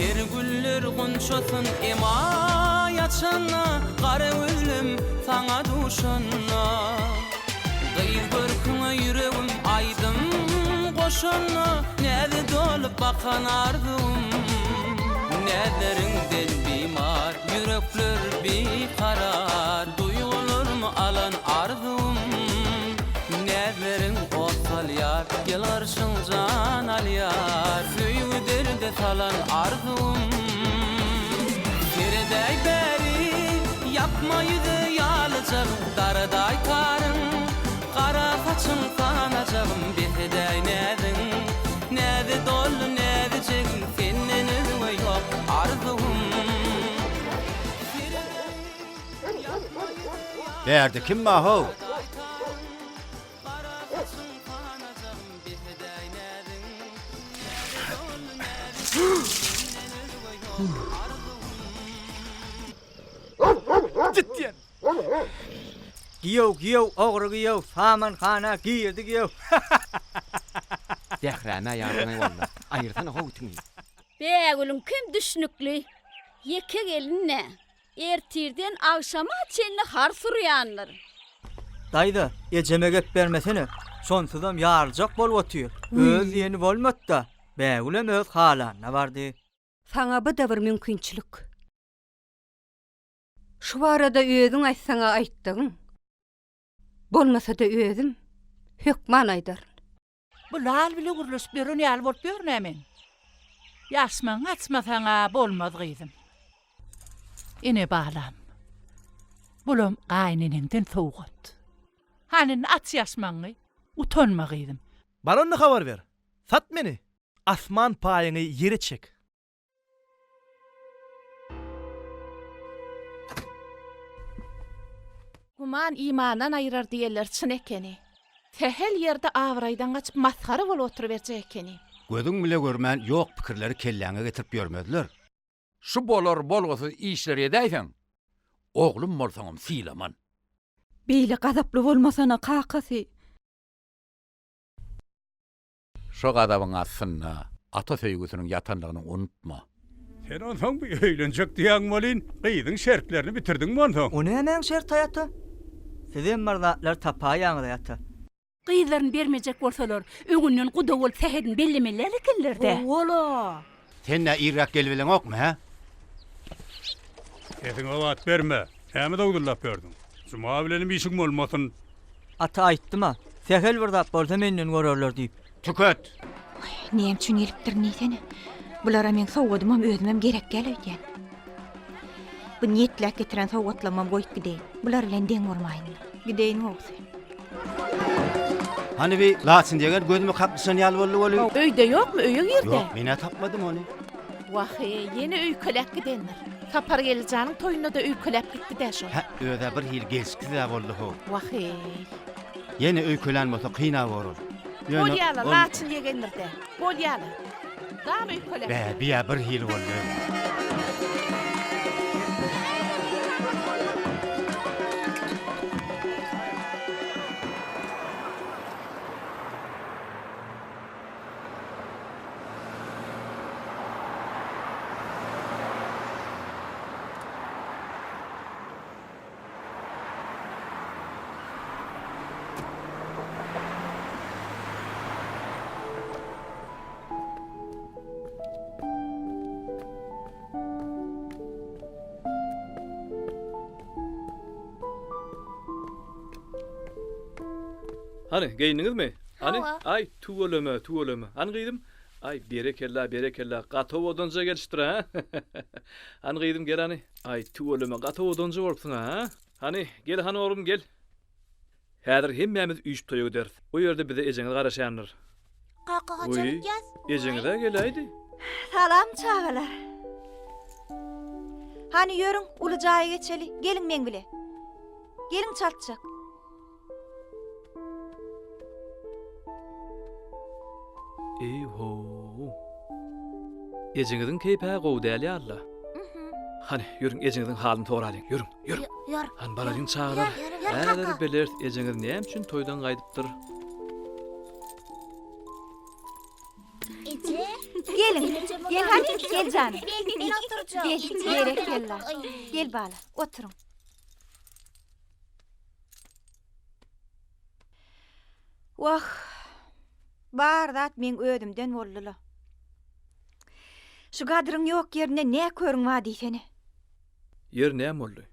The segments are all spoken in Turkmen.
Ter güller gunçasyn emaý açanda, Gara gözlüm saňa duşanda. Gyz görküňe ýüregim aýdym goşanda, Näze dolup bakan arzuwym. Näzleriňden bimar, ýürekler bikarar, Duýgularmy alan arzuwym. Näzleriň ot salýar, ýylgyrşyň jan alýar, Söýgi derde salan arzuwym. Seredäý bäri, ýapma ýüze ýalyjagym, Daradaý taryň, gara saçyň sanajagym, Bes edäý näziň, näze doldy näzijegim, Senden özge ýok arzuwym. Bärde kim bar how? Gitýän. Giýew, giýew, ogry giýew, samanhana girdi giýew. Zähräme ýardyňaý walla. Aýyrsana how itiňi. Bägülüňkem düşnükli. Ýeke gelin-dä. Ertirden agşama çenli hars urýandyr. Daýza, ejeme gep bermesene. Şonsuzam ýaryljak bolup otyr. Öz diýeni bolmady-da. Bägülem öz halanyna bardy. Saňa bu-da bir mümkinçilik. Şu barada özüň aýtsaň-a aýtdygyň. Bolmasa-da özüm hökman aýdaryn. Bu lal bile gürleşip ýören ýaly bolup ýörün-ä men. Ýaşmagyňy açmasaň-a bolmaz gyzym. Ine balam. Bulam gaýyneneňden sowgat. Hany indi aç ýaşmagyňy. Utanma gyzym. Bar onda habar ber. Sat meni. Asman paýyňy ýere çek. Güman imandan aýyrar diýenleri çyn ekeni. Sähel ýerde abraýdan gaçyp masgara bolup oturyberjek ekeni. Gözüň bile görmän ýok pikirleri kelläňe getirip ýörmezler. Şu bolar bolgusyz işleri edäýseň, oglum bolsaňam sylaman. Beýle gazaply bolmasana kakasy. Şo gazabyň astynda ata söýgüsiniň ýatandygyny unutma. Sen onsoň bu öýlenjek diýýäň welin, gyzyň şertlerini bitirdiňmi onsoň? O nämäň şertaý ata? Sizem bir zatlar tapaýaňyzaý ata. Gyzlaryny bermejek bolsalar, öňünden guda bolup sähedini bellemeli däl ekenler-dä. Howwa-la. Sen-ä irräk gelibileňokmy, hä? Sesiňe bat berme. Näme zowzullap ýörsüň? Juma bilenem işiň bolmasyn. Ata aýtdym-a, sähel bir zat bolsa menden görerler diýip. Tüket! Waý, näme üçin gelipdirin diýsene. Bulara meň sowgadymam, özümem gerek däl öýdýän. Bu niýetläp getiren sowgatlamam goýup gideýin. Bular bilen deň bolmaýyn. Gideýin gowusy. Hany bi Laçyn degen gözüme kaklyşan ýaly boldy weli. Öýde ýokmy, öýe girdi. Ýok, men-ä tapmadym ony. Wah-eý, ýene öýkeläp gidendir. Sapargeldi janyň toýunda-da öýkeläp gitdi-dä şol. Hä, öz-ä birhili gelşiksiz-ä boldy-how. Wah-eý. Ýene öýkelän bolsa kyn-a bor ol. Ýöne Bolýa-la, ol. Laçyn ýegendir-dä. Bolýa-la. Dam öýkeläp. Bä, bi-ä birhili boldy. Hany, geýindiňizmi? Hany, aý, tüweleme, tüweleme. Hany gyzym? Aý, berekella, berekella, gaty owadanja gelişipdir, hä? Hany gyzym, gel hany. Aý, tüweleme, gaty owadanja bolupsyň, hä? Hany, gel hany oglum, gel. Häzir hemmämiz üýşüp toýa gideris. O ýerde bize ejeňiz garaşýandyr. Kaka haçan Wiý, gitýäs? ejeňiz-ä geläýdi. Salam çagalar. Hany ýörüň, uly jaýa geçeli. Geliň meň bile. Geliň çaltjak. Eý-ho-ow. Ejeňiziň keýp-ä gowy däl ýaly-la. Hany, ýörüň ejeňiziň halyny soralyň. Ýörüň, ýörüň. Ýör. Hany baralyň çagalar. Ýör, ýör, Häzir kaka. bileris ejeňiz näme üçin toýdan gaýdypdyr. Eje. Geliň. Gel hany, gel janym. Men oturjak. Gel, berekella. Gel bala, oturyň. Wah, bar zat meň özümden boldy-la. Şu Gadyryň ýok ýerinde nä körüň bar diýsene. Ýeri näme boldy?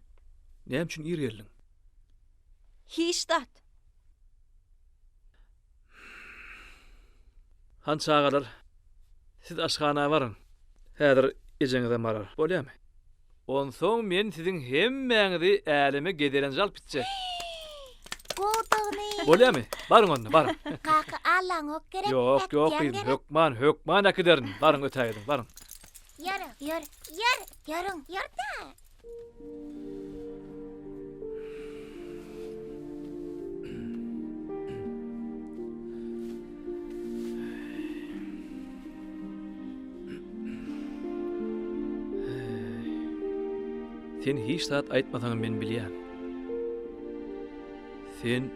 Näme üçin ir geldiň? Hiç zat. Han çagalar, siz aşhana baryň. Häzir ejeňizem barar. Bolýamy? Onsoň men siziň hemmäňizi äleme gezelenje alyp gitjek. Gowudygyny. Bolýamy? Baryň onda, baryň. Kaka alaňok gerek. Ýok, ýok gyzym, hökman, hökman äkiderin. Baryň ötägediň, baryň. Ýör, ýör, ýör, ýörüň, ýör-dä. Sen hiç zat aýtmasaňam men bilýän. Sen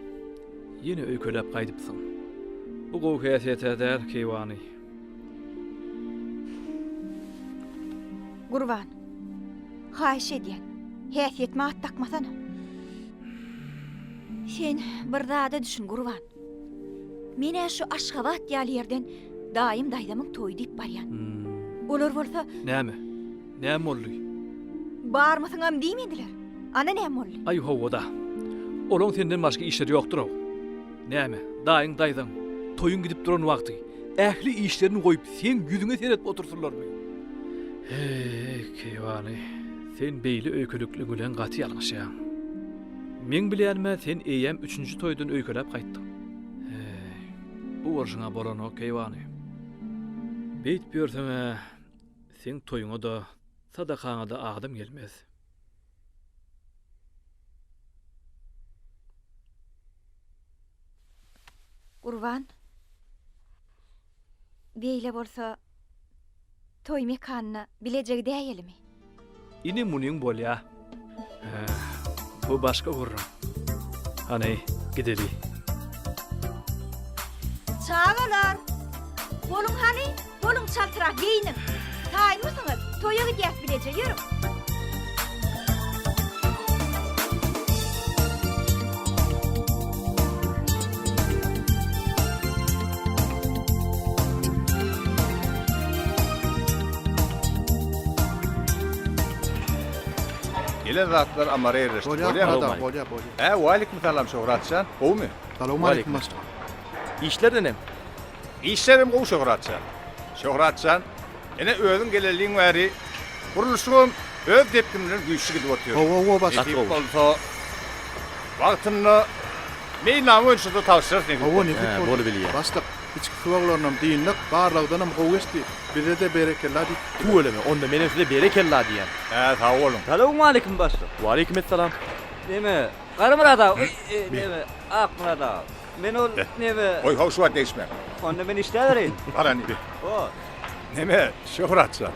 ýene öýkeläp gaýdypsyň. Bu gowy häsiýet-ä däl, keýwany. Gurban, haýyş edýän, häsiýetime at dakmasana. Sen bir zada düşün, Gurban. Men-ä şu Aşgabat ýaly ýerden daýym daýzamyň toýy diýip barýan. Olar bolsa... Näme? Näme boldy? Barmysyňam diýmediler. Ana näme boldy? Aý hawa-da. Olaň senden başga işleri ýokdur-ow. Näme, daýyň daýzaň toýuň gidip duran wagty ähli işlerini goýup seň ýüzüňe seredip otursynlarmy? Heý, keýwany, sen beýle öýkelikli bilen gaty ýalňyşýaň. Meň bilýänim-ä sen eýýäm üçünji toýdan öýkeläp gaýtdyň. Heý, bu bolşuň-a bolanok, keýwany. Beýdip ýörseň-ä, seň toýuňa-da, sadakaňa-da adam gelmez. Gurban, beýle bolsa toý mekanyna bileje gidäýelimi? Ine munyň bolýa. Hä, bu başga gürrüň. Hany, gideli. Çagalar! Boluň hany, boluň çaltrak geýniň. Taýynmysyňyz? Toýa gidýäs bileje, ýörüň. Gelen zatlar amara ýerleşdi. Bolýa, Bolýamy? Bolýa, bolýa. Hä, waleýkim salam Şöhrat jan. Gowumy? Salowmaleýkim başlyk. Işler neneň? Işlerim gowy Şöhrat jan. Şöhrat jan, ine özüň geleliň bäri gurluşygam öz depgini bilen güýçli gidip otyr. Hawa, hawa başlyk. Nesip bolsa, wagtynda meýilnama boýunça-da tabşyrarys nesip Hawa, bolsa. nesip bolsa. Başlyk, içki suwaglarynam dyndyk, barlagdanam gowy geçdi. Bize-de berekella diýip gitdiler. Tüweleme, onda menem size berekella diýýän. Hä, sag boluň. Salowmaleýkim başlyk. Waleýkim essalam. Neme, Garamyrat aga, neme, Akmyrat aga. Men ol neme. Goý how şu wagt degişme. Onda men işläbereýin. Bar hany. Ho. Neme, Şöhrat jan.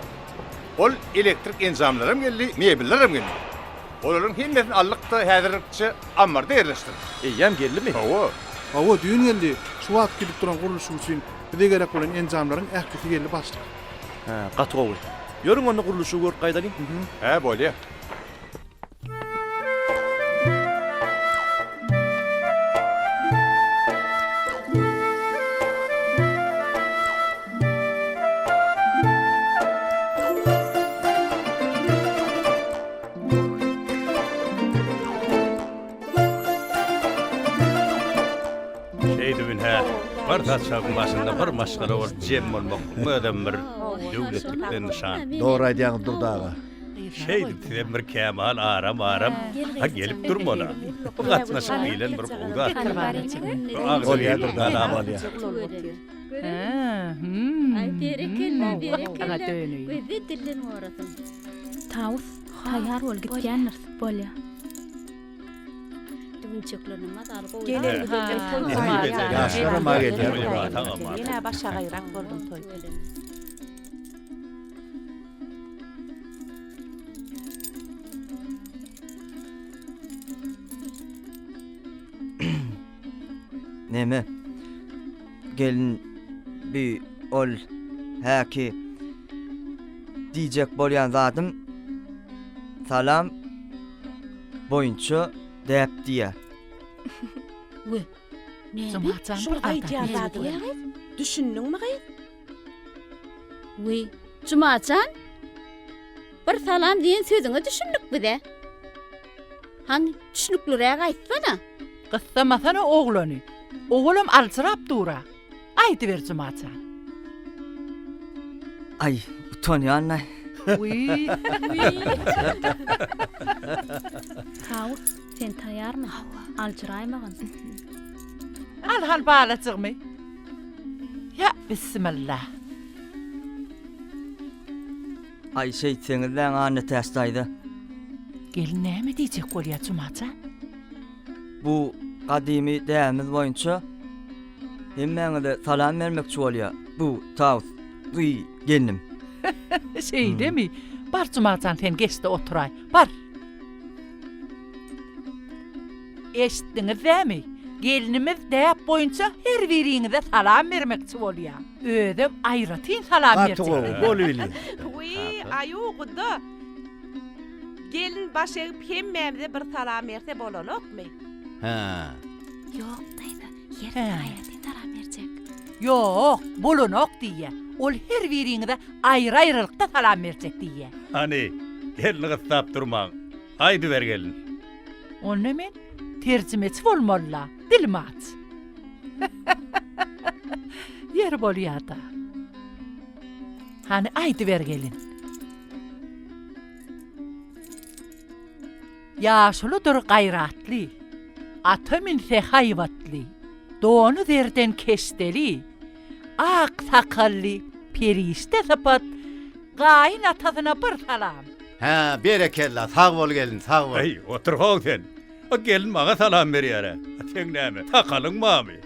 Ol elektrik enjamlaram geldi, mebellerem geldi. Olaryň hemmesini aldyk-da häzirlikçe ammarda ýerleşdirdik. Eýýäm geldimi? Hawa. Hawa, düýn geldi. Şu wagt gidip duran gurluşyk üçin bize gerek bolan enjamlaryň ählisi geldi başlyk. Hä, gaty gowy. Ýörüň onda gurluşygy görüp gaýdalyň. Hä, bolýa. Şeýdip ine, bir saçagyň başynda bir maşgala bolup jem bolmaklygyň özem bir döwletlikden nyşan. Dogry aýdýaňyz Durdy aga. Şeýdip sizem bir kämahal aram-aram ha gelip durmaly. Bu gatnaşyk diýlen bir gowy zat. Bu Bolýa Durdy aga, bolýa. Aý berekella berekella. Gözde dilden gorasyn. Tawus, taýýar bol gitýändiris. Bolýa. Düwünçeklerini mazaly gowy. Gelen gidenden toý Ýaşlaram a gelýär. Menä başagaýrak boldum toýda. Neme? Gelin bi ol. Häki diýjek bolýan zadym salam boýunça däp diýýär. We, näme? Jumajan Şuň bir zat aýdýan aýtmaly. zadyna düşündiňmi gyz? We, Jumajan? Bir salam diýen sözüňe düşündik bize. Hany, düşnükliräk aýtsana. Gyssamasana oglany. Owalam aljyrap dur-a. Aýdyber Jumajan. Aý, utanýan-laý. Wiý. Tawus, sen taýýarmy? Hawa. Aljyraýmagyn. Al hany balajygymy. Ýa, bissimilla. Aý, şeýtseňizläň, Annatäç daýza. Gelin näme diýjek bolýa, Jumajan? Bu gadymy däbimiz boýunça hemmäňize salam bermekçi bolýa, bu Tawus gyý gelnim. Şeýlemi? Bar Jumajan sen geç-de oturaý. Bar. Eşitdiňiz dämi? Gelnimiz däp boýunça her biriňize salam bermekçi bolýa. Özem aýratyn salam Gaty berjek. gowy, bolubilýär. Wiý, aýu guda. Gelin baş egip hemmämize bir salam berse bolanokmy? Hä. Ýok, daýza, hersine aýratyn salam berjek. Ýok, bolanok diýýä. Ol her biriňize aýry-aýrylykda salam berjek diýýä. Hany, gelni gyssap durmaň. Aýdyber gelin. Onda men terjimeçi bolmaly-la, dilmaç. Ýeri bolýa-da. Hany, aýdyber gelin. Ýaşuludyr gaýratly, Ata münse haýbatly, Dony zerden keşdeli, Ak sakally, perişde sypat Gaýyn atasyna bir salam! Hä, berekella, sag bol gelin, sag bol. Äý, otur how sen. O gelin maňa salam berýär-ä. Seň näme, sakalyň barmy?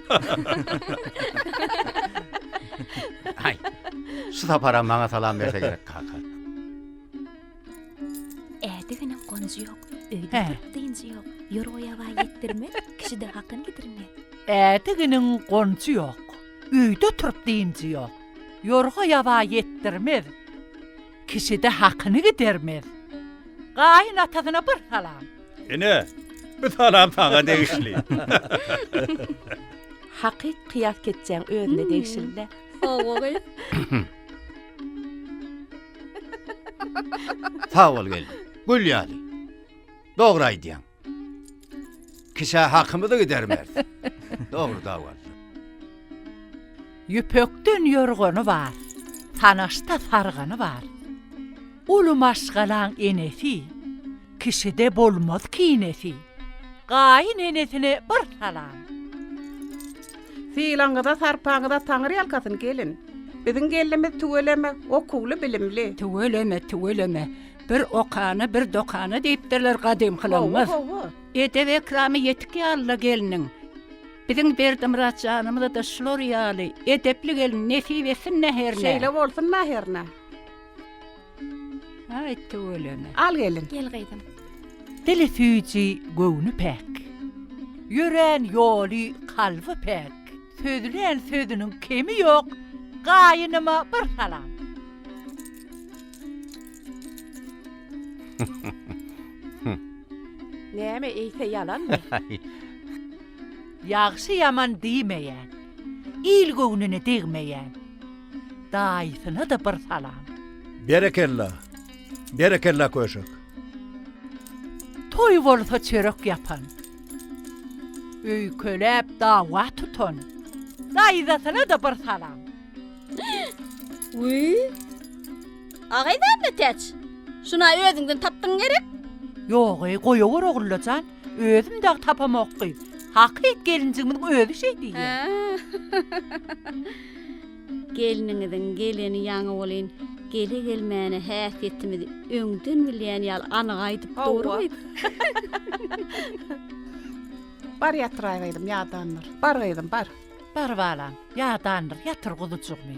Aý, şu saparam maňa salam berse gerek, kaka. Ädiginiň gonjy ýok, öýde Hä. durup dynjy ýok, ýorga-ýaba ýetdirmez, kişide hakyn gidirmez. Ädiginiň gonjy ýok, öýde oturyp dynjy ýok, ýorga-ýaba ýetdirmez, kişide hakyny gidermez. Gaýyn atasyna bir salam. Ine, bu salam saňa degişli. Hakyt Kyýas ketjäň özüne degişli-dä. Hawa gyz. Sag bol gelin. Gül ýaly. Dogry aýdýaň. Kişä hakymyzy gidermeris. Dogry da walla. Ýüpekden ýorgany bar, sanaşda sargany bar. Uly maşgalaň enesi, kişide bolmaz kinesi. Gaýyn enesine bir salam. Sylagyňyza sarpaňyza taňry ýalkasyn gelin. Biziň gelnimiz tüweleme okuwly bilimli. Tüweleme tüweleme bir okana bir dokana diýipdirler gadymkylarymyz. Hawa hawa. Edep ekramy ýetik ýalyla gelniň. Biziň Berdimyrat janymyzada şular ýaly edepli gelin nesip etsin-dä hernä. Şeýle bolsun-da hernä. Aý tüweleme. Al gelin. Gel gyzym. Dili süýji, göwni päk. Ýörän ýoly, kalby päk. Sözlän sözüniň kemi ýok, Gaýynyma bir salam. Näme eýse ýalanmy? Ýagşy-ýaman diýmeýän, il göwnüne degmeýän. Daýysyna-da bir salam. Berekella! Berekella köşek! Toý bolsa çörek ýapan. Öýkeläp dawa tutan. Daýzasyna-da bir salam. Wiý! Agaý Dädetäç, şun-a özüňden tapdyň gerek? Ýog-eý, goýawur Ogulla jan. Özüm dagy tapamok gyz. Hakyt gelinjigimiziň özi şeý diýýär. Gelniňiziň geleni ýaňy welin gele-gelmäne häsiýetimizi öňden bilýän ýaly anyk aýdyp dur Hawa. gyz. Bar ýatyraý gyzym, ýadandyr. Bar gyzym, bar. Bar balam, ýadandyr, ýatyr guzujygymy.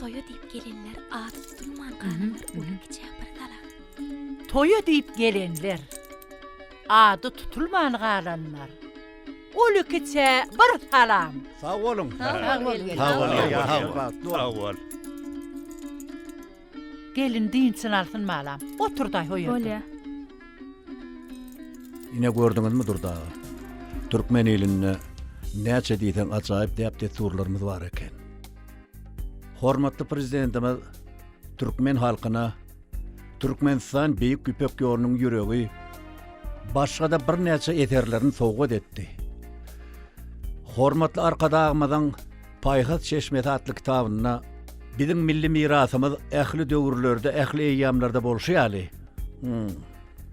Toýa diýip gelenler ady tutulman galanlar uly kiçä bir salam. Toýa diýip gelenler, ady tutulman galanlar. Uly kiçä bir salam. Sag boluň. Sag bol. Sag bol. Sag bol. Sag bol. Gelin dynçyny alsyn balam. Oturdaý o ýerde. Bolýa. Ine gördüňizmi Durdy aga? Türkmen ilinde näçe diýseň ajaýyp däp-dessurlarymyz bar eken. Hormatly Prezidentimiz türkmen halkyna Türkmenistan Beýik Ýüpek ýolunyň ýüregi başga-da birnäçe eserlerini sowgat etdi. Hormatly Arkadagymyzyň Paýhas çeşmesi atly kitabynda biziň milli mirasymyz ähli döwürlerde, ähli eýýamlarda bolşy ýaly,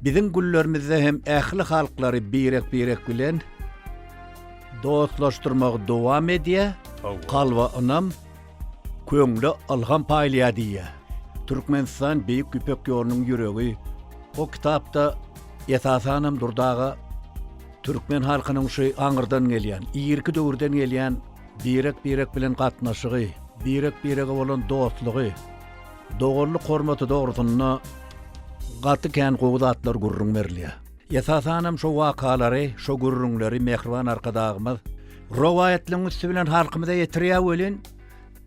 biziň günlerimizde hem ähli halklary birek-birek bilen dostlaşdyrmagy dowam edýär, kalba ynam, köňle ylham paýlaýar diýýär. Türkmenistan Beýik Ýüpek ýolunyň ýüregi. O kitapda esasanam Durdy aga Türkmen halkynyň şu aňyrdan gelýän, irki döwürden gelýän birek-birek bilen gatnaşygy, birek-birege bolan dostlugy, doganlyk hormaty dogrusynda gaty kän gowy zatlar gürrüň berilýär. Esasanam şo wakalary, şo gürrüňleri mähriban Arkadagymyz rowaýatlaryň üsti bilen halkymyza ýetirýär welin,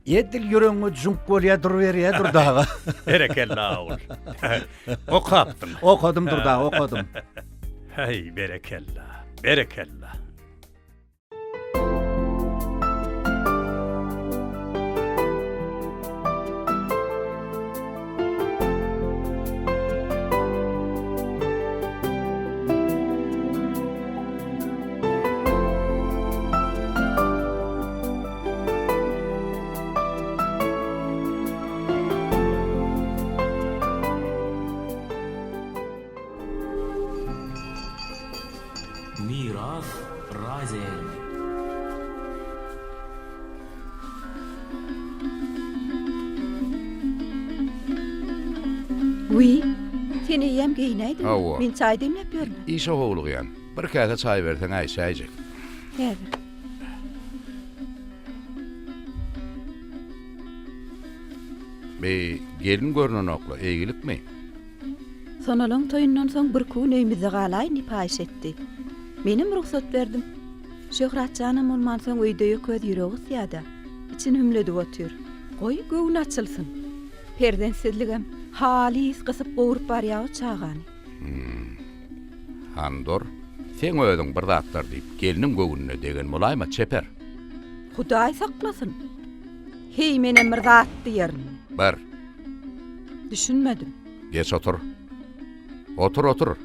edil ýüregiňe jüňk bolýar duruberýär Durdy aga. Berekella ogul. Okapdyň. Okadym Durdy aga, okadym. Häý, berekella, berekella. Miras Razel. Wiý, sen eýýäm geýinäýdiňmi? Hawa. Men çaý demläp ýörün. Işe howlugýan. Bir käse çaý berseň-ä içäýjek. Häzir. Bi gelin görnenok-la, eýgilikmi? Sonalaň toýundan soň birki gün öýmüzde galaýyn diýip haýyş etdi. Menem rugsat berdim. Şöhrat janam bolmansoň öýde ýeke öz ýüregi gysýa-da. Içini hümledip otyr. Goý, göwni açylsyn. Perzentsizligem halys gysyp-gowrup barýa o çagany. Hum. Handor, seň özüň bir zatlar diýip, gelniň göwnüne degen bolaýma, çeper. Hudaý saklasyn. Heý, menem bir zat diýerin. Bar. Düşünmedim. Geç otur. Otur, otur.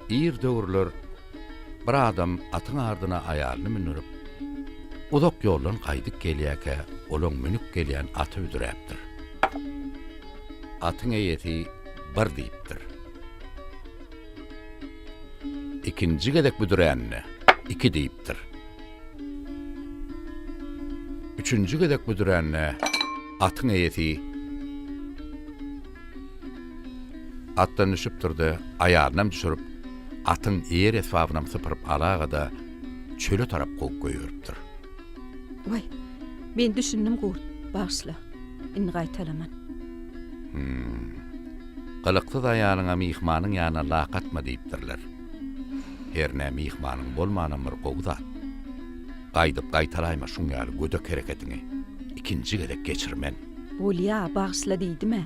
Ir döwürler bir adam atyň ardyna aýalyny mündürip, uzak ýoldan gaýdyp gelýärkä, olaň münüp gelýän aty büdräpdir. Atyň eýesi bir diýipdir. Ikinji gezek büdräninde iki diýipdir. Üçünji gezek büdrände atyň eýesi atdan düşüpdir-de, aýalynam düşürip, atyň eýer-esbabynam sypyryp alaga-da, çöle tarap kowup goýberipdir. Waý, men düşündim Gurt, bagyşla. Indi gaýtalaman. Hum. Gylyksyz aýalyňa myhmanyň ýanyna lak atma diýipdirler. Hernä myhmanyň bolmanam bir gowy zat. Gaýdyp gaýtalaýma şuň ýaly gödek hereketiňi. Ikinji gezek geçirmen. Bolýa, bagyşla diýdim-ä.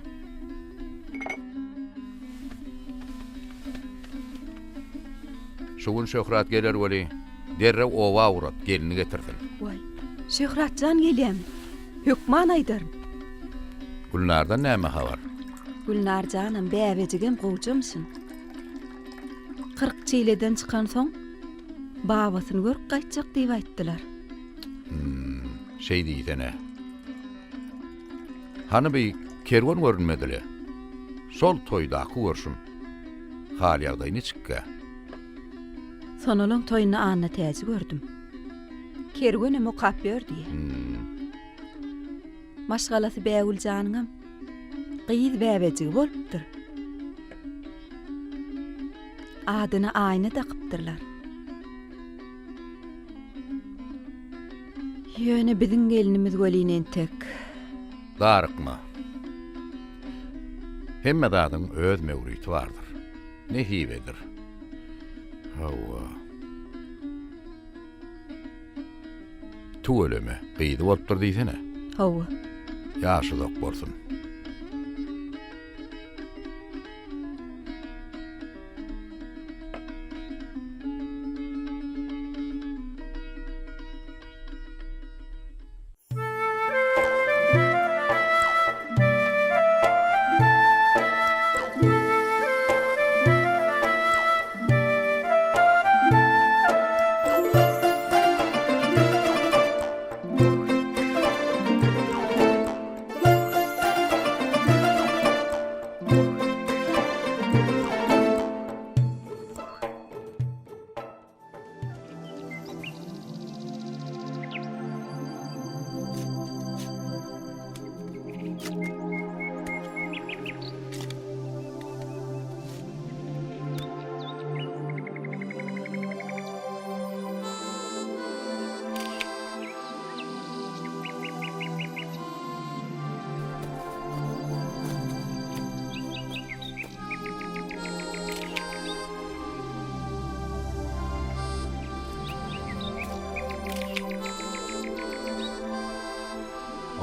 Şu gün Şöhrat geler weli, derrew oba ugrat, gelini getirsin. Waý, Şöhrat jan gelýämi? Hökman aýdaryn. Gülnardan näme habar? Gülnar janam, bäbejigem gowjamyşyn. 40 çileden çykansoň, babasyny görüp gaýtjak diýip aýtdylar. Hmm, şeý diýsene. Hany bi kerwen görünmedi-le? Şol toýdaky görşüm. Hal-ýagdaý niçikkä? Sonalaň toýunda Annatäji gördüm. Kerwenem okap ýör diýýär. Hmm. Maşgalasy Bägül janyňam gyz bäbejigi bolupdyr. Adyna Aýna dakypdyrlar. Ýöne biziň gelnimiz welin entek. Darykma. Hemme zadyň öz möwriti bardyr. Nesibedir. Hawa. Tüweleme, gyzy bolupdyr diýsene. Hawa. Ýaşy uzak bolsun.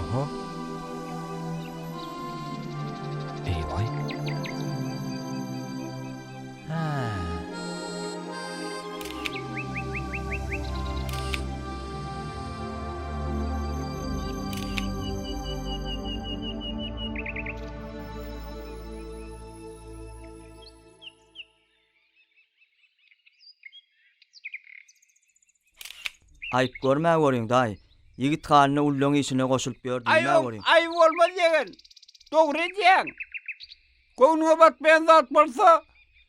Aha. Eýwaý. Hä. Aýyp görmäweriň, daýy. Ýigit halyna ullaň işine goşulyp ýör diýmäweriň. Aýyp bolmaz ýegen. Dogry edýäň. Göwnüňe batmaýan zat bolsa,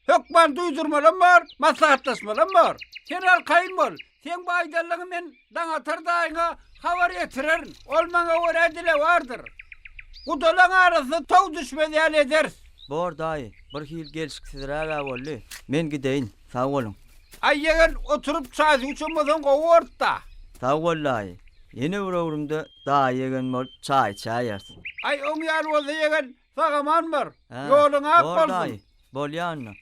hökman duýdurmalam bar, maslahatlaşmalam bar. Sen arkaýyn bol. Seň bu aýdanlaryňy men Daňatar daýyňa habar ýetirerin. Ol maňa görä dilewardyr. Gudalaň arasyna tow düşmez ýaly ederis. Bor, daýy. Bir hili gelşiksizräg-ä boldy. Men gideýin. Sag boluň. Aý, ýegen, oturyp çaý-suw içenbolsaň gowy bordy-da. Sag bol, daýy. Ýene bir öwrümde daýy-ýegen bolup çaý içäýeris. Aý, oň ýaly bolsa ýegen, sag-aman bar. Hä, Ýoluň ak bor, bolsun. daýy. Bolýa onda.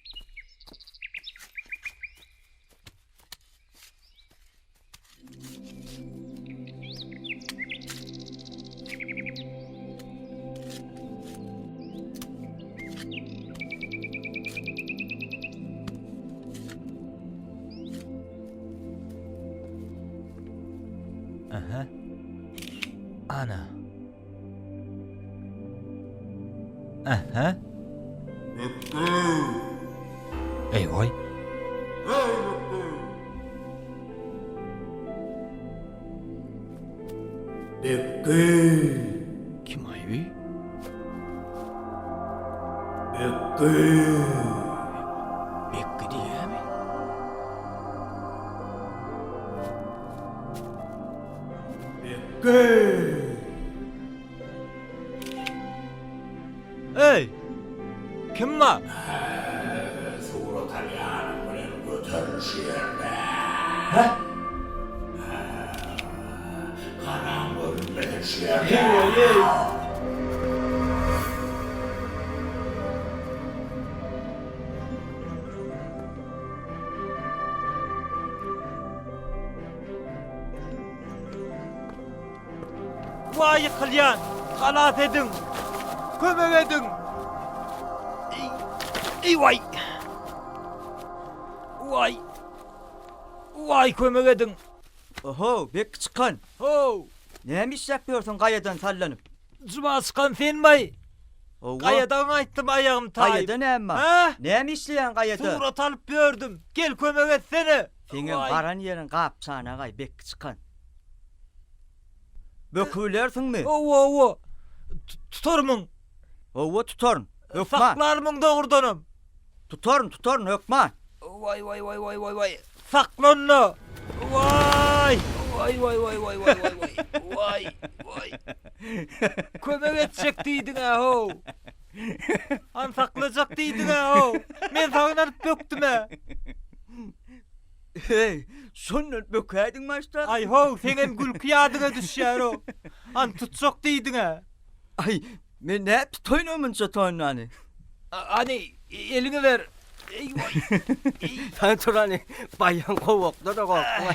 Aha. Ana. Aha. Eý-oý. Bekgi. Kim aýby? Bekgi. Bekgi diýýämi? Bekgi. Eý! Kim bar? Surat alýanyň bilen göteril şu ýerde. Hä? Garaň görünmesin şu ýerde. Eý-eý! Waý ýykylýan! Halas ediň! Kömek ediň! Eý waý! Waý! Waý kömek ediň! Oho, Bekki çykan! How! Näme işläp ýörsüň gaýadan sallanyp? Juma çykan senmi? Howwa. Gaýadan gaýtdym aýagym taýyp. Gaýada näme bar? Hä? Näme işleýäň gaýada? Surat alyp ýördüm. Gel kömek etsene! Seňem baran ýeriň gap-çanagaý, Bekki çykan. Bökübilersiňmi? Hawa, hawa. Tutarmyň? Hawa, tutaryn. Hökman. Saklarmyň dogrudanam? Tutaryn, tutaryn, hökman. Waý, waý, waý, waý, waý, waý. Saklan-da! Waý! Waý, waý, waý, waý, waý, waý, waý. Waý, waý. Kömek etjek diýdiň-ä, how. Hany saklajak diýdiň-ä, how. Men saňa ynanyp bökdüm-ä. Heý, şondan bökäýdiň başda. Aý how, seňem gülki ýadyňa düşýär-ow. Hany tutjak diýdiň-ä. Aý, men nädip tutaýyn-ow munça tonnany? Hany, eliňi ber. Eý, waý. Hany tur hany, baýan gowakda-da gorkma.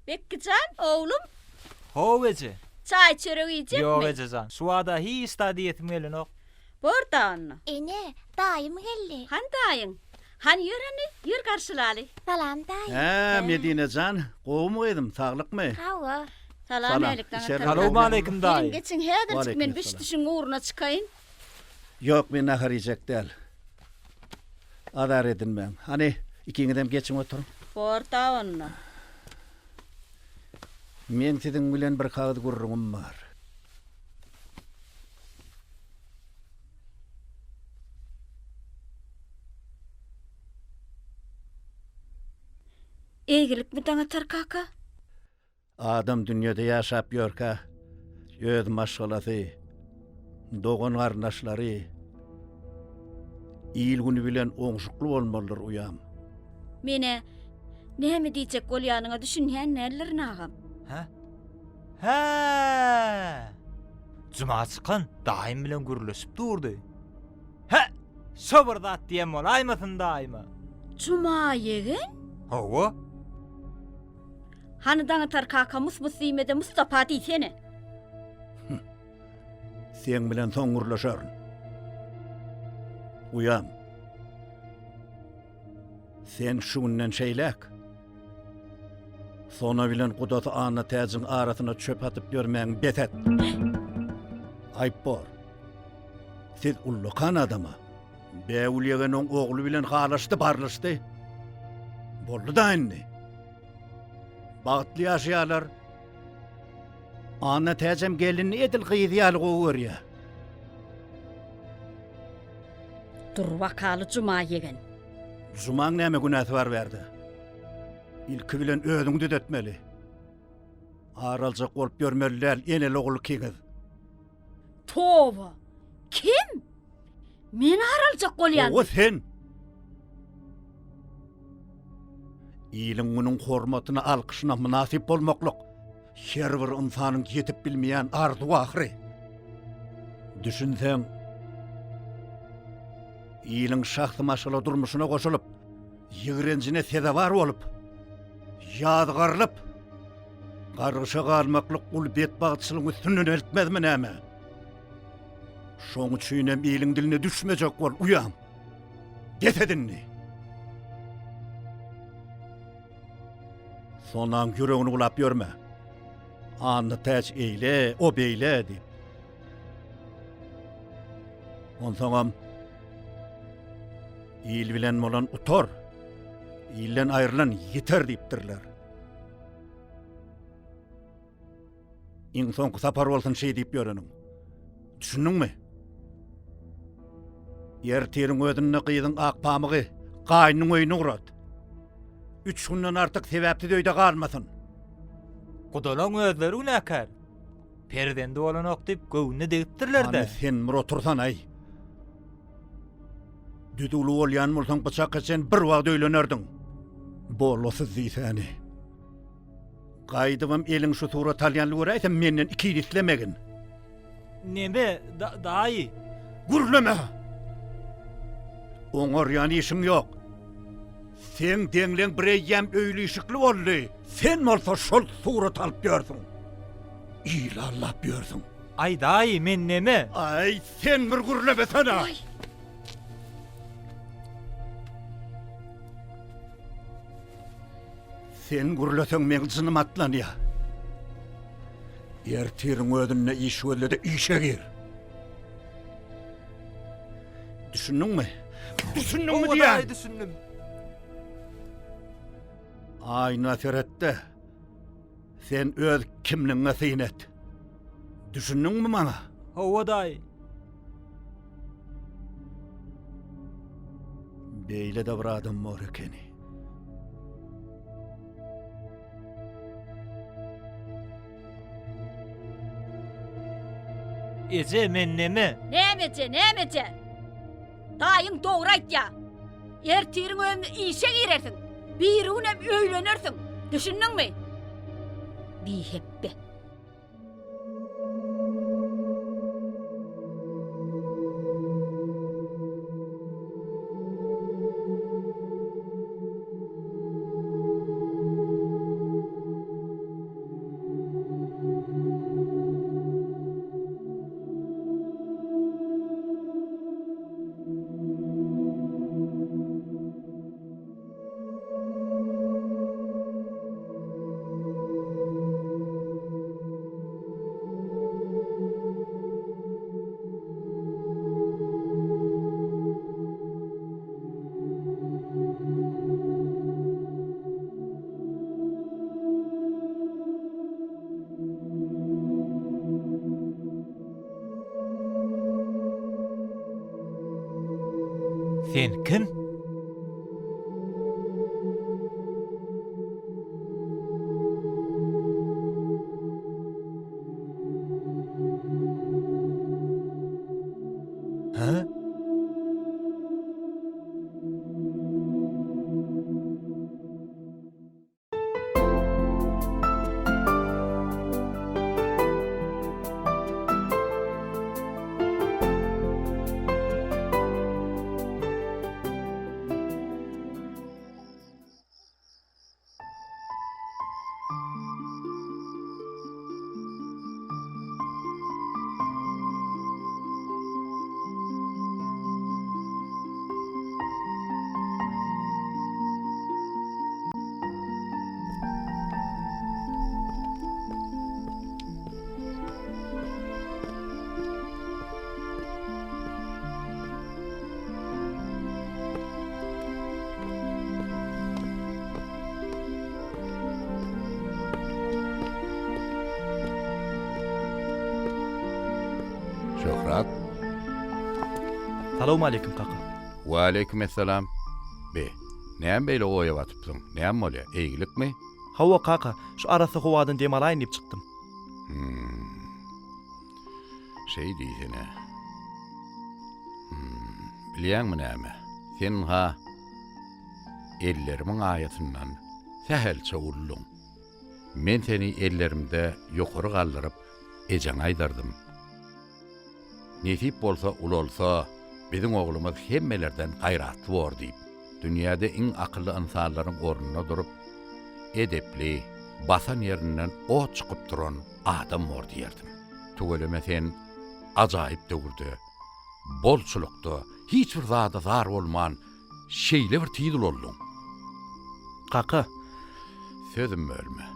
Bekkijan, oglum. How eje. Çaý çörek iýjekmi? Ýok ejejan, şu wada hiç zat iýesim gelenok. Bor-da onda. Ene, daýym geldi. Hany daýyň? Hany ýör hany, ýör garşylaly. Salam daýy. Hä, Medine jan, gowumy gyzym, saglykmy? Hawa. Salam älik daňa Içeri Salowmaleýkim daýy. Geliň geçiň häzirjik men Waleýkim biş-düşüň ugruna çykaýyn. Ýok, men nahar iýjek däl. Azar edinmäň. Hany, ikiňizem geçiň oturyň. Bor-da onda. Meň siziň bilen bir kagyz gürrüňim bar. Eýgilikmi Daňatar kaka? Adam dünýede ýaşap ýörkä, öz maşgalasy, dogan-garyndaşlary, il-güni bilen oňşukly bolmalydyr, uýam. Men-ä näme diýjek bolýanyňa düşünýän däldirin, agam. Hä? Hä! Juma çykan daýym bilen gürleşip durdy. Hä! Şo bir zat diýen bolaýmasyn daýyma? Juma ýegen? Hawa. Hany Daňatar kaka mus-mus diýmede Mustapa diýsene. Seň bilen soň gürleşerin. Uýam. Sen şu günden şeýläk Sona bilen gudasy Annatäjiň arasyna çöp atyp ýörmäňi bes et. Aýp bor. Siz ullakan adama. Bägül ýegen oň ogly bilen halaşdy, barlyşdy. Boldy-da indi. Bagtly ýaşaýarlar. Annatäjem gelinini edil gyzy ýaly gowy görýär. Dur wakaly Juma ýegen. Jumaň näme günäsi bar bärde? Ilki bilen özüňi düzetmeli. Ar aljak bolup ýörmeli däl eneli-ogul ikiňiz. Toba! Kim? Men ar aljak bolýan. Hawa sen. Iliň günüň hormatyna, alkyşyna mynasyp bolmaklyk her bir ynsanyň ýetip bilmeýän arzuwy ahyry. Düşünseň, iliň şahsy maşgala durmuşyna goşulyp, ýigrenjine sezewar bolup, ýazgarylyp, gargyşa galmaklyk uly betbagtçylygyň üstünden eltmezmi näme? Şoň üçinem iliň diline düşmejek bol, uýam. Bes et indi. Sonaň ýüregini bulap ýörme. Annatäç eýle, o beýle diýip. Onsoňam il bilen bolan utar, ilden aýrylan ýiter diýipdirler. Iň soňky sapar bolsun şeý diýip ýöreniň. Düşündiňmi? Ertiriň özünde gyzyň ak pamygy. Gaýnynyň öýüne ugrat. Üç günden artyk sebäpsiz öýde galmasyn. Gudalaň özleri günäkär. Perzendi bolanok diýip göwnüne degipdirler-dä. Hany sen bir otursanaý. Düzüwli bolýan bolsaň bıçak geçen bir wagt öýlenerdiň. Bolasyz diýsäni. Gaýdybam eliň şu surat alýanyny göräýsem menden ikili islemegin. Neme, daýy? Gürleme! Oňarýan işiň ýok. Seň deňleň bireýýäm öýli-işikli boldy. Sen bolsa şol surat alyp ýörsüň. Il allap ýörsüň. Aý, daýy, men neme? Aý, sen bir gürlemesene! Sen gürleseň meň jynym atlanýar. Ertiriň özünde iş gözle-de işe gir. Düşündiňmi? Düşündiňmi diýýän? Owadan düşündim. Aýna seret-de, sen öz kimligiňe syn et. Düşündiňmi maňa? Hawa daýy. Beýle-de bir adam bor ekeni. Eje, men neme? Näme eje, näme eje? Daýyň dogry aýtýa. Ertiriň özünde işe girersiň. Birigünem öýlenersiň. Düşündiňmi? Bihepbe. Sen kim? Hä? Şöhrat. Salowmaleýkim kaka. Waleýkim essalam. Be, näme beýle oýa batypsyň? Näme bolýa? Eýgilikmi? Hawa kaka, şu arassa howadan dem alaýyn diýip çykdym. Hmm. Şeý diýsene. Hmm, bilýäňmi näme? Sen-ha ellerimiň aýasyndan sähelçe ulluň. Men seni ellerimde ýokary galdyryp, ejeňe aýdardym. Nesip bolsa ulalsa biziň oglumyz hemmelerden gaýratly bor diýip. Dünýäde iň akylly ynsanlaryň ornunda durup, edepli, basan ýerinden ot çykyp duran adam bor diýerdim. Tüweleme sen ajaýyp döwürde, bolçulykda, hiç bir zada zar bolman şeýle bir tiz ulaldyň. Kaka. Sözüm bölme.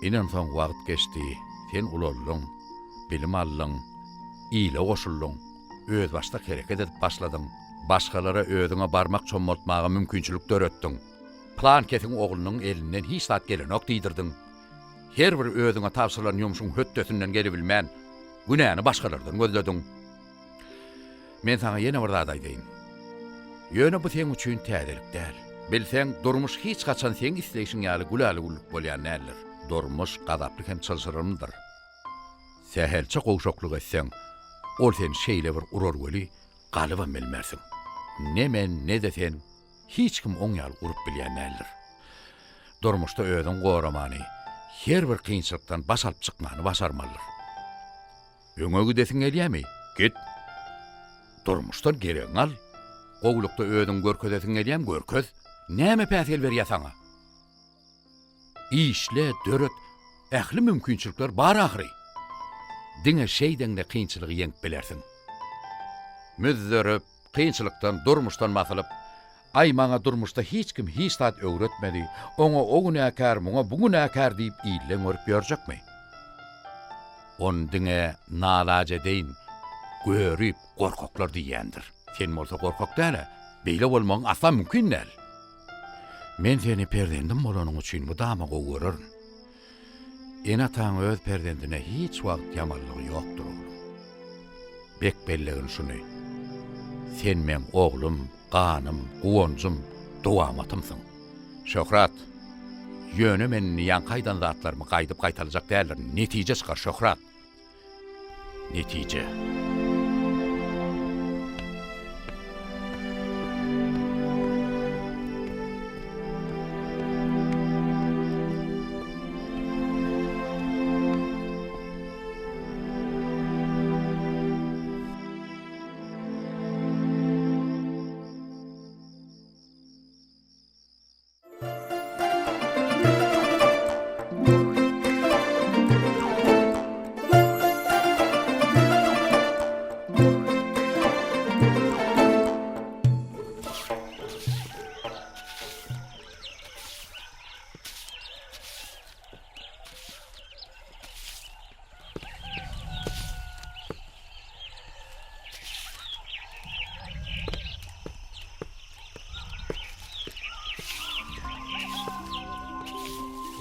Inensoň wagt geçdi, sen ulaldyň, bilim aldyň, ile goşuldyň, özbaşdak hereket edip başladyň, başgalara özüňe barmak çommaltmaga mümkinçilik döretdiň, pylankesiň oglunyň elinden hiç zat gelenok diýdirdiň, her bir özüňe tabşyrylan ýumşuň hötdesinden gelibilmän, günäni başgalardan gözlediň. Men saňa ýene bir zat aýdaýyn. Ýöne bu seň üçin täzelik däl. Bilseň, durmuş hiç haçan seň isleýşiň ýaly gülälü-güllük bolýan däldir. Durmuş gazaply hem çylşyrymlydyr. Sähelçe gowşaklyk etseň, ol seni şeýle bir urar weli, galybam bilmersiň. Ne men, ne-de sen, hiç kim oň ýaly urup bilýän däldir. Durmuşda özüňi goramany, her bir kynçylykdan baş alyp çykmany başarmalydyr. Öňe gidesiň gelýämi? Git! Durmuşdan geregiňi al. Gowulykda özüňi görkezesiň gelýämi? Görkez. Näme päsgel berýär saňa? Işle, döret, ähli mümkinçilikler bar ahyry. Diňe şeýdeňde kynçylygy ýeňip bilersiň. Müzzerip, kynçylykdan, durmuşdan basylyp, Aý, maňa durmuşda hiç kim hiç zat öwretmedi, oňa o günäkär, muňa bu günäkär diýip illeň görüp ýörjekmi? Ony diňe nalajedeýin, görip, gorkaklar diýýändir. Sen bolsa gorkak däl-ä, beýle bolmagyň asla mümkin däl. Men seni perzendim bolanyň üçin mydama gowy görerin. Ene-ataň öz perzendine hiç wagt ýamanlygy ýokdur, oglum. Bek bellegin şuny. Sen meň oglum, ganym, guwanjym, dowamatymsyň. Şöhrat! Ýöne men indi ýaňky aýdan zatlarymy gaýdyp gaýtalajak däldirin. Netije çykar, Şöhrat! Netije.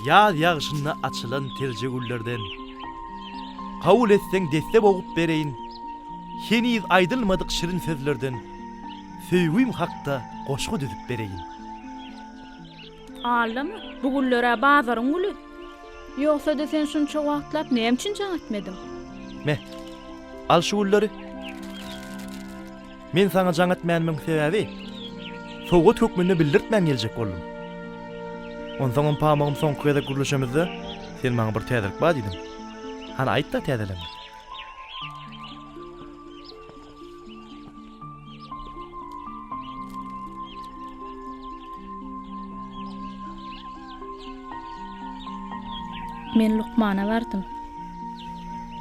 Ýaz ýagşynda açylan terje güllerden, Kabul etseň desse bogup bereýin, Heniz aýdylmadyk şirin sözlerden, Söýgim hakda goşgy düzüp bereýin. Aldama, bu güller-ä bazaryň güli. Ýogsa-da sen şunça wagtlap näme üçin jaň etmediň? Me, al şu gülleri. Men saňa jaň etmänimiň sebäbi, sowgat hökmünde bildirtmän geljek boldum. Onsoňam pamygym soňky gezek gürleşemizde sen maňa bir täzelik bar diýdiň. Hany aýt-da täzeligiňi. Men lukmana bardym.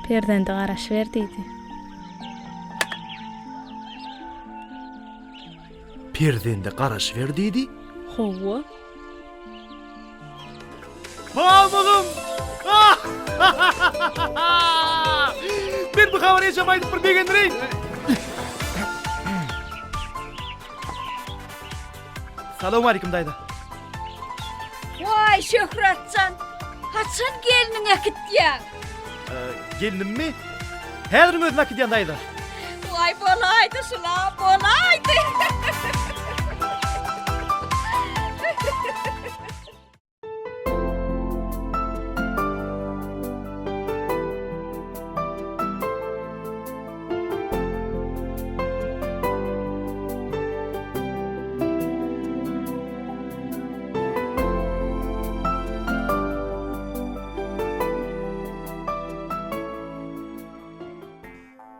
Perzende garaşyber diýdi. Perzende garaşyber diýdi? Hawa. Pamygym! Men bu habary ejeme aýdyp bir begendireýin. Salowmalikim daýza. Waý, Şöhratjan, haçan gelniňi äkitýäň? Gelnimmi? Häziriň özünde äkidýän daýza. Waý, bolaýdy şul-a, bolaýdy.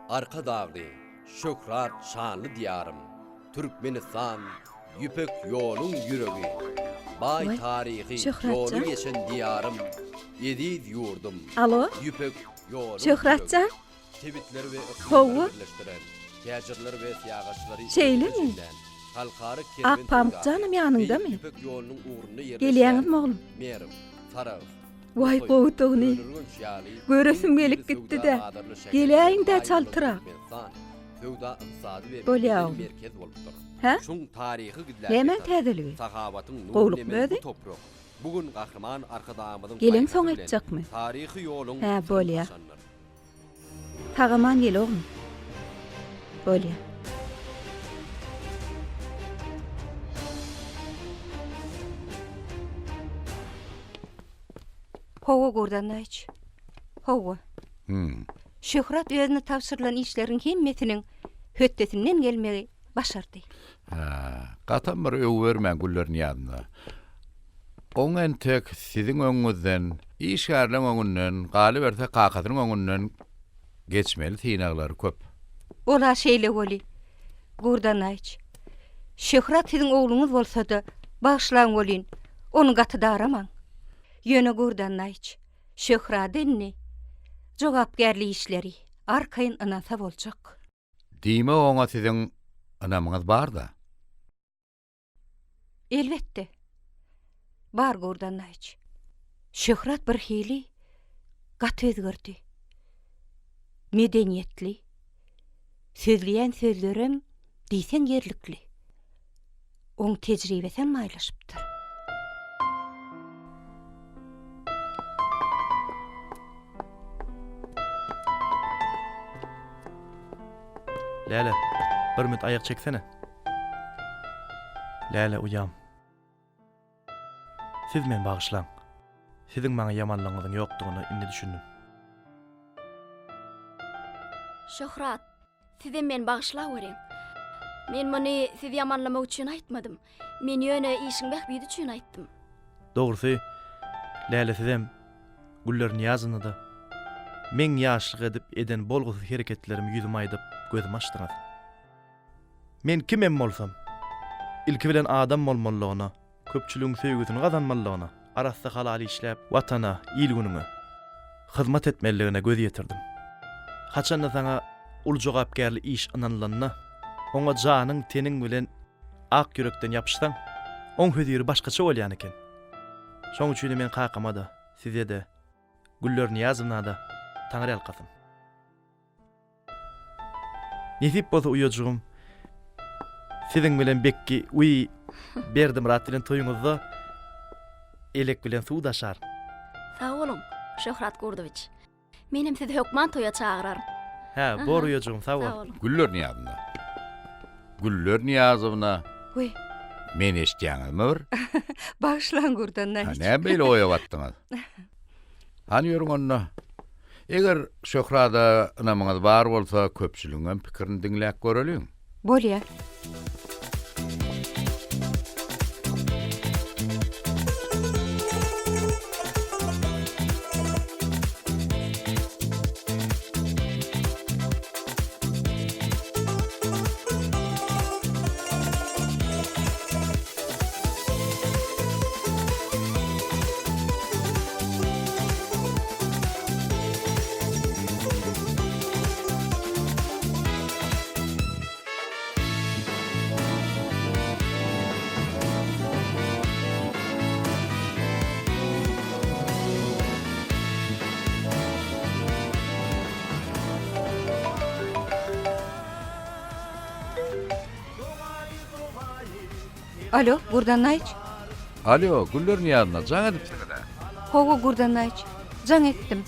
Arkadagly, şöhrat şanly Diýarym, Türkmenistan, Ýüpek ýoluň ýüregi, baý Waý, taryhy Şöhrat ýoly jan. geçen Diýarym, eziz ýurdum, Alo, Ýüpek ýoluň Şöhrat ýüregi. jan. Sebitleri we yklymlary Hawa. birleşdiren, täjirleri we syýahatçylary özünde Şeýlemi? jemlän halkara kerwen Akpamyk söwdasy janam Beýik ýanyňdamy? Ýüpek ýolunyň ugrunda ýerleşýän Gelýäňizmi oglum? Merw, Sarahs, Waý Nusaý, gowudygyny. Köneürgenç ýaly iň Göresim iri gelip söwda gitdi-dä. bazarly şäherlere Geläýiň-dä baý bolan çaltrak. Türkmenistan söwda-ykdysady we Bolýa medeni oglum. merkez bolupdyr. Hä? Çuň taryhy gizläp Nämäň ýatan, täzeligi? sahawatyň nur Gowulykmy nemen özi? bu toprak bu gün Gahryman Arkadagymyzyň Geleňsoň paýhasy bilen aýtjakmy? taryhy ýoluň Hä, syryny bolýa. açandyr. Sag-aman gel oglum. Bolýa. Hawa, Gurdannaýyç. Hawa. Hüm. Şöhrat özüne tabşyrylan işleriň hemmesiniň hötdesinden gelmegi başardy. Hä, gatam bir öwübermäň Güller Nyýazowna. Oň entek siziň öňüňizden, işgärleň öňünden, galyberse kakasynyň öňünden geçmeli synaglary köp. Ol-a şeýle weli, Gurdanaýyç. Şöhrat siziň ogluňyz bolsa-da, bagyşlaň welin, ony gaty daramaň. Ýöne Gurdanaýyç, Şöhrada indi jogapkärli işleri arkaýyn ynansa boljak. Diýmek oňa siziň ynamyňyz bar-da? Elbetde. Bar Gurdannaýyç. Şöhrat birhili gaty özgerdi. Medeniýetli. Sözleýän sözlerem diýseň ýerlikli. Oň tejribesem baýlaşypdyr. Läle, bir müt aýak çeksene. Läle uýam. Siz meni bagyşlaň. Siziň maňa ýamanlygyňyzyň ýokdugyna indi düşündim. Şöhrat, sizem meni bagyşlaweriň. Men muny sizi ýamanlamak üçin aýtmadym. Men ýöne işiň bähbidi üçin aýtdym. Dogrusy, Läle sizem, Güller Nyýazowna-da meň ýaşlyk edip eden bolgusyz hereketlerimi ýüzüme aýdyp gözümi açdyňyz. Men kimem bolsam, ilki bilen adam bolmalydygyna, köpçüligiň söýgüsini gazanmalydygyna, arassa halal işläp, Watana, il-günüňe hyzmat etmelidigine göz ýetirdim. Haçanda saňa uly jogapkärli iş ynanylanda, oňa janyň-teniň bilen ak ýürekden ýapyşsaň, oň höziri başgaça bolýan eken. Şoň üçinem men kakama-da, size-de, Güller Nyýazowna-da taňryýalkasyn. Nesip bolsa uýajygym, siziň bilen Bekgi wiý Berdimyrat bilen toýuňyzda elek bilen suw daşar. Sag boluň, Şöhrat Gurdowiç. Menem sizi hökman toýa çagyraryn. Hä, bor uýajygym, sag bol. Güller Nyýazowna. Güller Nyýazowna. Wiý. Meni eşidýäňizmi bir? Bagyşlaň Gurdan Ha, näme beýle oýa batdyňyz? Hany ýörüň onda. Eger Şöhrada ynamyňyz bar bolsa, köpçüligiňem pikirini diňläp göreliň. Bolýa. Alo, Gurdannaýyç. Alo, Güller Nyýazowna, jaň edipsiňiz-ä? Hawa, Gurdannaýyç, jaň etdim.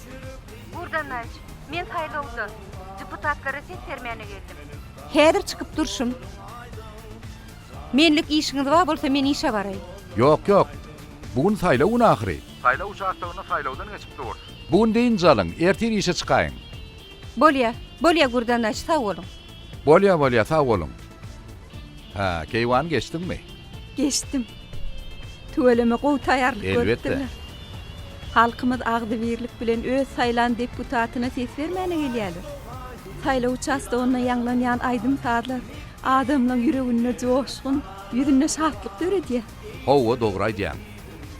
Gurdannaýyç, men saýlawda, deputatlara ses bermäne geldim. Häzir çykyp durşum. Menlik işiňiz bar bolsa men işe baraýyn. Ýok, ýok. Bu gün saýlaw güni ahyry. Saýlaw uçastogynda saýlawdan geçip dur. Bu gün dynç alyň, ertir işe çykaýyň. Bolýa, bolýa Gurdannaýyç, sag boluň. Bolýa, bolýa, sag boluň. Hä, keýwany geçdiňmi? Geçdim. Tüweleme gowy taýýarlyk Elbetde. görüpdirler. Halkymyz agzybirlik bilen öz saýlan deputatyna ses bermäne gelýärler. Saýlaw uçastogynda ýaňlanýan aýdym-sazlar adamlaň ýüreginde joşgun, ýüzünde şatlyk döredýär. Hawa, dogry aýdýaň.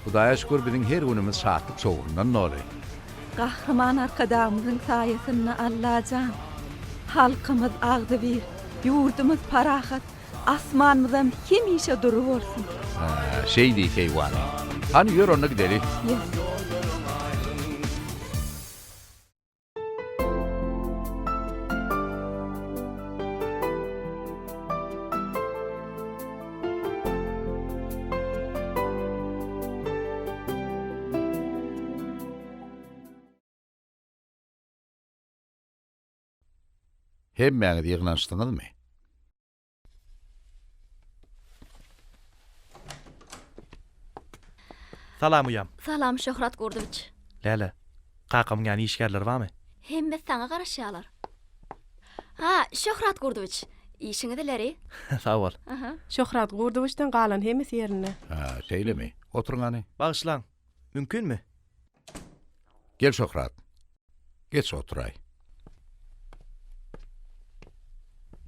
Hudaýa şükür biziň her günümiz şatlyk-şowhundan doly. Gahryman Arkadagymyzyň saýasynda Allajan, halkymyz agzybir, ýurdumyz parahat, asmanymyzam hemişe dury bolsun. Hä, şeý diý keýwany. Hany ýör onda gideli. Ýör. Hemmäňiz ýygnanyşdyňyzmy? Salam uýam. Salam Şöhrat Gurdowiç. Läle, kakamyň ýany işgärleri barmy? Hemmesi saňa garaşýarlar. Ha, Şöhrat Gurdowiç, işiňiz ileri. Sag bol. Aha. Şöhrat Gurdowiçden galan hemmesi ýerinde. Ha, şeýlemi? Oturyň hany. Bagyşlaň, mümkinmi? Gel Şöhrat. Geç oturaý.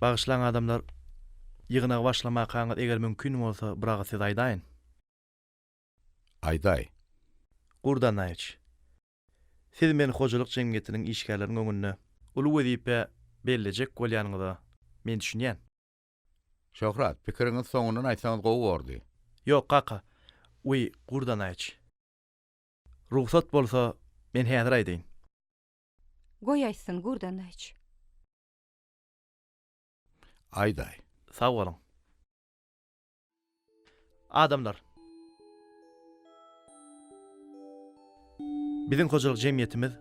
Bagyşlaň adamlar, ýygnagy başlamakaňyz eger mümkin bolsa bir agyz söz aýdaýyn. Aýdaý. Gurdanaýewiç. Siz meni hojalyk jemgyýetiniň işgärleriniň öňünde uly wezipä bellejek bolýanyňyza men düşünýän. Şöhrat, pikiriňizi soňundan aýtsaňyz gowy bordy. Ýok, kaka. Wiý, Gurdanaýewiç. Rugsat bolsa, men häzir aýdaýyn. Goý aýtsyn, Gurdanaýewiç. Aýdaý. Sag boluň. Adamlar! Biziň hojalyk jemgyýetimiz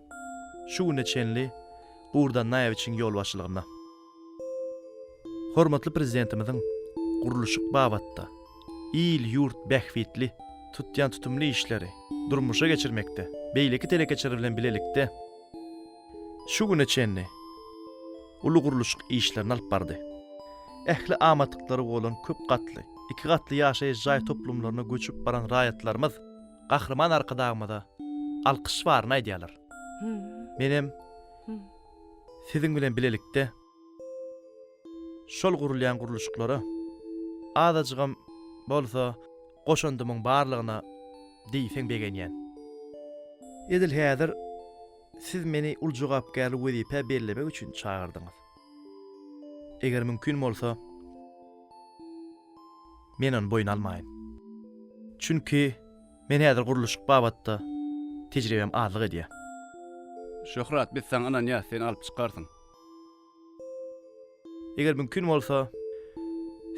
şu güne çenli Gurdan Naýewiçiň ýolbaşçylygynda. Hormatly Prezidentimiziň gurluşyk babatda il-ýurt bähbitli tutýan tutumly işleri durmuşa geçirmekde beýleki telekeçiler bilen bilelikde şu güne çenli uly gurluşyk işlerini alyp bardy. Ähli amatlyklary bolan köp gatly, iki gatly ýaşaýyş jaý toplumlaryna göçüp baran raýatlarymyz Gahryman Arkadagymyza alkyş baryny aýdýarlar. Menem siziň bilen bilelikde şol gurulýan gurluşyklara azajygam bolsa goşandymyň barlygyna diýseň begenýän. Edil häzir Siz meni uly jogapkärli wezipä bellemek üçin çagyrdyňyz. Eger mümkin bolsa, men ony boýun almaýyn. Çünki men häzir gurluşyk babatda tejribäm azlyk edýär. Şöhrat, biz saňa ynanýas, sen alyp çykarsyň. Eger mümkin bolsa,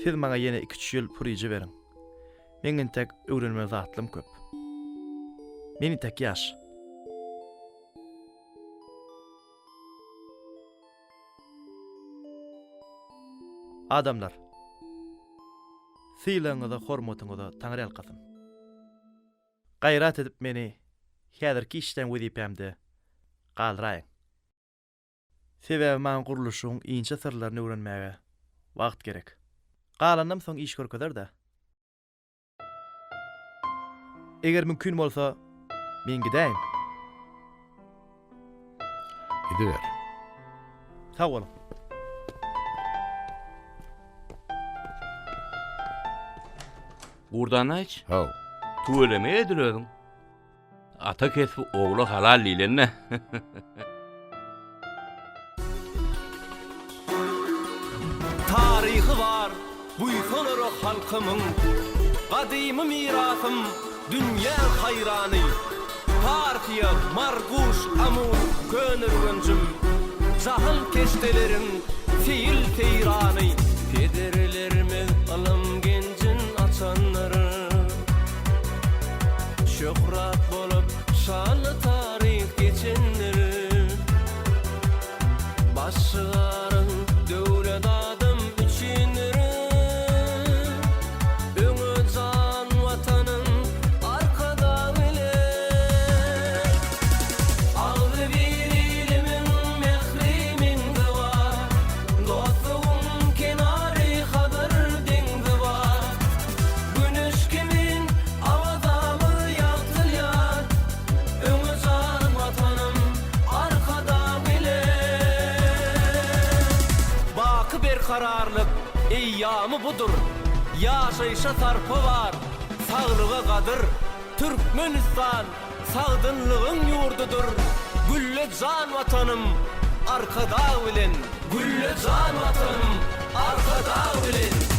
siz maňa ýene iki-üç ýyl puryja beriň. Meň entek öwrenmeli zatlarym köp. Men entek ýaş. Adamlar! Sylagyňyza, hormatyňyza Taňryýalkasyn. Gaýrat edip meni häzirki işleýän wezipämde galdyraýyň. Sebäbi maňa gurluşygyň inçe syrlaryny öwrenmäge wagt gerek. Galanynam soň iş görkezer-dä. Eger mümkin bolsa, men gidäýin. Gidiber. Sag boluň. Gurdanaýç. Haw. Tüweleme edil özüň. Ata kesbi ogla halal diýlende. Taryhy bar buýsanara halkymyň, Gadymy mirasym dünýäň haýrany. Parfiýa, Marguş, Amul, Köneürgenjim, Jahan keşdeleriň seýil-seýrany. Pederlerimiz ylym genjin açandyr. Şöhrat bolup şanly taryh geçendir. Baş şygaryň döwlet adam üçindir. Öňe jan Watanym Arkadag ile. Agzybir ilimiň mähri meňzi bar. Dostlugyň kenary Hazar deňzi bar. Güneş kimin Awazamyz ýagtylýar, Öňe jan Watanym, Arkadag ile. Baky berkararlyk eýýamy budur, Ýaşaýşa sarpa bar, saglyga gadyr. Türkmenistan sagdynlygyň ýurdudyr, Gülle jan Watanym, Arkadag bilen. Gülle jan Watanym, Arkadag bilen.